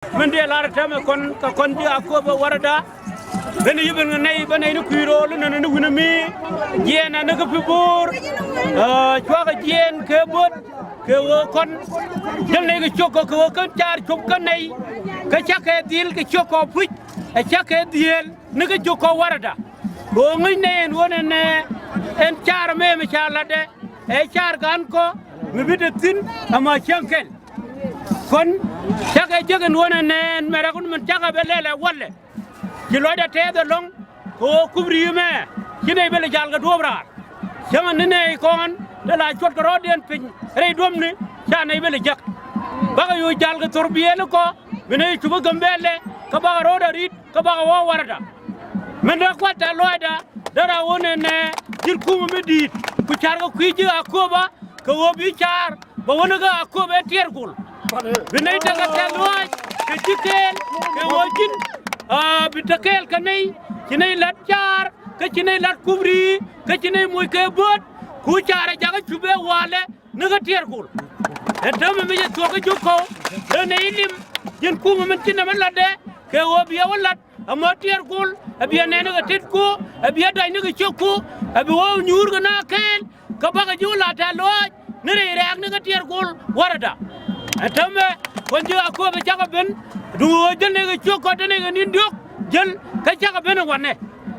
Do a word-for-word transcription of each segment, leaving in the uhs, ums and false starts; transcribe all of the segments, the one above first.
Min dee lar tɛmɛ kɔn kɛ kɔn ji̱ Akööbä Warada. Ɣän i̱ ben ŋä nɛy bä nɛy ni kui̱ ro̱o̱l inɛnɛ ni wi̱n mi. Jiɛɛn ɛ ni kä Pi Bo̱o̱r. Cuakɛ jiɛɛn kɛ bo̱t kɛ ɣöö kɔn jäl nɛy kɛ ciök kɔ kɛ ɣöö kän caar cop kä nɛy. Kä cakɛ dhil kɛ ciök kɔ puc ɛ cakɛ dhieel ni kä ciök kɔ Warada. Kɛ ɣöö ŋäc nɛy ɛn ɣöö nɛnɛ ɛn caar mëë mi ca latdɛ ɛ caar gan kɔ mi bi te thi̱n ɛmɔ cäŋ kɛl. Kɔn cakɛ jek ɛn ɣöö nɛnɛ ɛn mɛrɛ kun min cakɛ bɛ lɛl ɛ walɛ. Ci lɔcdä tɛth ɛlɔ̱ŋ kɛ ɣöö kup ri̱i̱mɛ ci nɛy bɛ lɛ jal kɛ duɔ̱ɔ̱p raar. Cäŋɛ ni nɛy kɔn te la cuɔt kɛ rɔ̱ɔ̱diɛn piny rɛy duɔ̱mni ca nɛy bɛ lɛ jäk. Bakɛ yo̱o̱ jal kɛ thor biëël kɔ bi nɛy cupä Gambɛlɛ kä bakɛ ro̱o̱dɛ ri̱t kä bakɛ wä Warada. Min dee kua̱t tɛ̈th lɔaacda derɛ ɣöö nɛnɛ ji̱n kumɛ mi di̱i̱t ku ca̱rkɛ kui̱ ji̱ Akööbä kɛ ɣöö bi caar bɛ wä ni kä Akööbä ɛ Tiɛɛr Gol. Bi nɛy tekɛ tɛ̈th lɔaac kɛ ji̱ kɛɛl kɛ ɣöö ji̱n bi te kɛɛl kɛ nɛy ci nɛy la̱t caar kä ci nɛy la̱t kup ri̱i̱ kä ci nɛy moc kɛ bo̱o̱t ku caarɛ jakä cup ëë walɛ ni kä Tiɛɛr Gol. Ɛn täämɛ mi cɛ thuɔ̱k kä jiök kɔw ëë nɛy lim ji̱n kumɛ min ci nɛmɛ la̱tdɛ kɛ ɣöö bi ɛ wä la̱t. Ɛmɔ Tiɛɛr Gol ɛ biɛ nɛn kɛ tet ku ɛ biɛ da̱c ni kɛ ciök ku ɛ bi wä nyuur kɛ na kɛɛl. Kä bakɛ ji̱ wä la tɛ̈th lɔaac ni rɛy rɛɛk ni kä Tiɛɛr Gol Warada. Ɛ täämɛ kuɔn ji̱ Akööbä cakɛ ben duŋ ɣöö jäl nɛy kɛ ciök kɔ te nɛy kɛ ni̱n diɔ̱k jäl kä cakɛ ben ɛ wanɛ.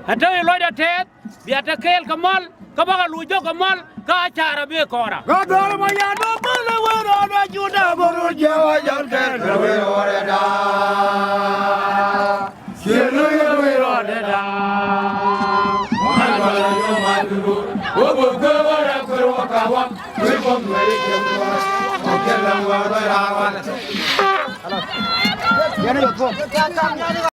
Ɛ täämɛ lɔcdä tɛth bia te kɛɛl kɛ mal kä bakɛ loc jɔk kɛ mal kä a caarä bee kɔɔra. Kä dhɔl ma ya dɔ̱k bäl ɛ wee rɔɔdɛ cu dee bä rut jɛ wa jɔl kɛɛl kɛ wee rɔɔdɛ daa. Ciɛ lo̱c kɛ wee rɔɔdɛ daa. Mal bä la yɔ mal bi bu wä bä kɛ wä rɛ kɛ wä ka wä. Wee bä mɛ ri kɛ wä kɛ la wä bä ra wä.